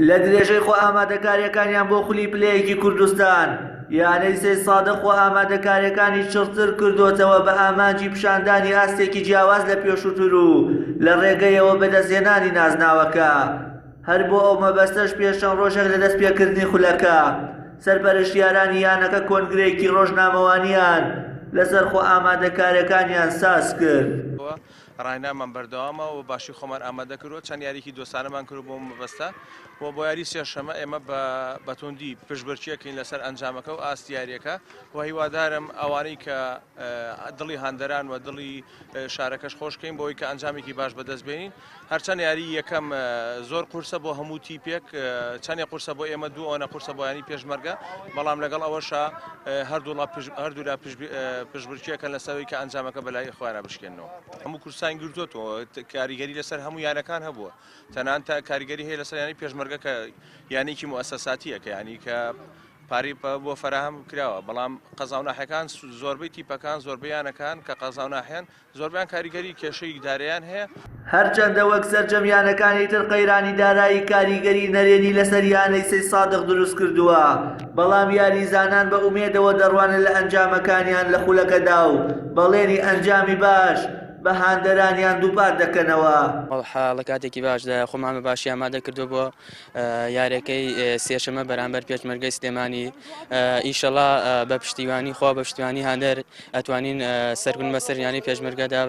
لە درێژەی خۆئامادەکارییەکانیان بۆ خولی پلەیەکی کوردستان، یانەی سەیدسادق خۆئامادەکارییەکانی چڕتر کردۆتەوە بە ئامانجی پیشاندانی ئاستێکی جیاواز لە پێشووتر و لە ڕێگەیەوە بەدەستهێنانی نازناوەکە. هەر بۆ ئەو مەبەستەش پێش چەند ڕۆژێک لە دەستپێکردنی خولەکە، سەرپەرشتیارانی یانەکە کۆنگرەیەکی ڕۆژنامەوانیان لەسەر خۆئامادەکارییەکانیان سازکرد. ڕاهێنانمان بەردەوامە و باشی خۆمان ئامادە کردووە، چەند یاریی دۆستانەمان کردووە بۆ ئەم مەبەستە و بۆ یاری سێشەممە ئێمە بە توندی پشتبرکێکین لەسەر ئەنجامەکە و ئاستی یارییەکە و هیوادارم ئەوانەی کە دڵی هاندەران و دڵی شارەکەش خۆش بکەین بۆ ئەوەی کە ئەنجامێکی باش بەدەست بێنین. هەرچەند یاری یەکەم زۆر قورسە بۆ هەموو تیپێک، چەندێ قورسە بۆ ئێمە دوو ئەوەنە قورسە بۆ یانی پێشمەرگە، بەڵام لەگەڵ ئەوەشا هەردوولا پشتبرکێکەن لەسەر ئەوەی کە ئەنجامەکە بەلای خۆیانە بشکێننەوە. هەموو کوردستانی گرتووەتەوە، کاریگەری لەسەر هەموو یانەکان هەبووە، تەنانەت کاریگەری هەیە لەسەر یانەی پێشمەرگە کە یانەیەکی موئەسەساتییە کە یانی کە پارەی بۆ فەراهەم کراوە، بەڵام قەزا و ناحیەکان زۆربەی تیپەکان زۆربەی یانەکان کە قەزا و ناحیەن زۆربەیان کاریگەری کێشەی داراییان هەیە. هەرچەندە وەک سەرجەم یانەکانی تر قەیرانی دارایی کاریگەری نەرێنی لەسەر یانەی سەیدسادق دروستکردووە، بەڵام یاریزانان بە ئومێدەوە دەڕوانن لە ئەنجامەکانیان لە خولەکەدا و بەڵێنی ئەنجامی باش بە هاندەرانیان دووپات دەکەنەوە. لە کاتێکی باشدایە، خۆمان بە باشی ئامادە کردووە بۆ یاریەکەی سێشەمە بەرامبەر پێشمەرگەی سلێمانی ئیشەڵا بە پشتیوانی خوا بە پشتیوانی هاندەر ئەتوانین سەرکون بەسەر یانەی پێشمەرگەدا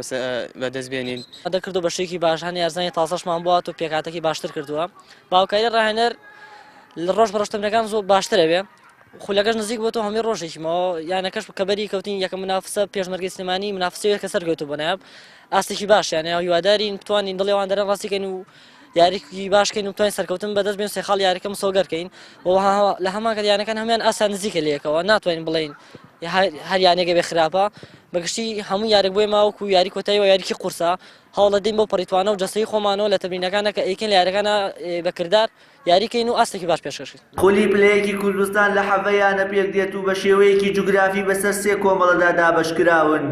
بەدەست بێنین. دەکرد و بەشێکی باش هەن یارزانی تازەشمان بۆ هات و پێکهاتەکەی باشتر کردووە باوکاری ڕاهێنەر لە ڕۆژ بە ڕۆژ تەمرینەکان زۆر باشترە بێ خولەکەش نزیک بۆتەوە هەمووی ڕۆژێکی ماوە یانەکەش کە بەری کەوتین یەکەم منافسە پێشمەرگەی سلێمانی منافسەیە کە سەرکەوتوو بۆ نایاب ئاستێکی باشیان هەیە هیوادارین بتوانین دڵی ئەوان دەرەن ڕاستیکەین و یاریکی باش کەین و بتوانین سەرکەوتن بەدەست بێن سێ خاڵ یاریەکە مسۆگەر کەین و لە هەمان کات یانەکان هەموویان ئاسان نزیکە لەیەکەوە ناتوانین بڵێین هەر یانێکە بێ خراپە بەگشتی هەموو یارێک بۆی ماوەکو یاری کۆتایی و یاریکی قورسە هەوڵەدەین بۆ پەڕیتوانە و جەستەی خۆمانەوە لە تەمرینەکانە کە ئەیکەین لە یاریەکانە بەکردار یاری کەین و ئاستێکی باش پێشکەش کەین. خولی پلەیەکی کوردستان لە حەڤە یانە پێکدێت و بەشێوەیەکی جوگرافی بەسەر سێ کۆمەڵەدا دابەشکراون،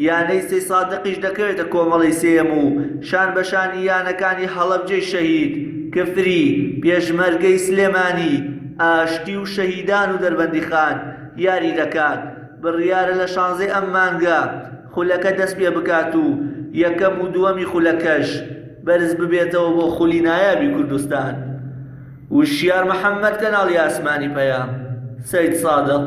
یانەی سەیسادقیش دەکەوێتە کۆمەڵەی سێیەم و شان بە شانی یانەکانی هەڵەبجەی شەهید، کفری، پێشمەرگەی سلێمانی، ئاشتی و شەهیدان و دەربەندیخان یاری دەکات، بڕیارە لە شانزەی ئەم مانگە خولەکە دەستپێبکات و یەکەم و دووەمی خولەکەش بەرز ببێتەوە بۆ خولی نایابی کوردستان. وشیار محەمەد کەناڵی ئاسمانی پەیام، سەیدسادق.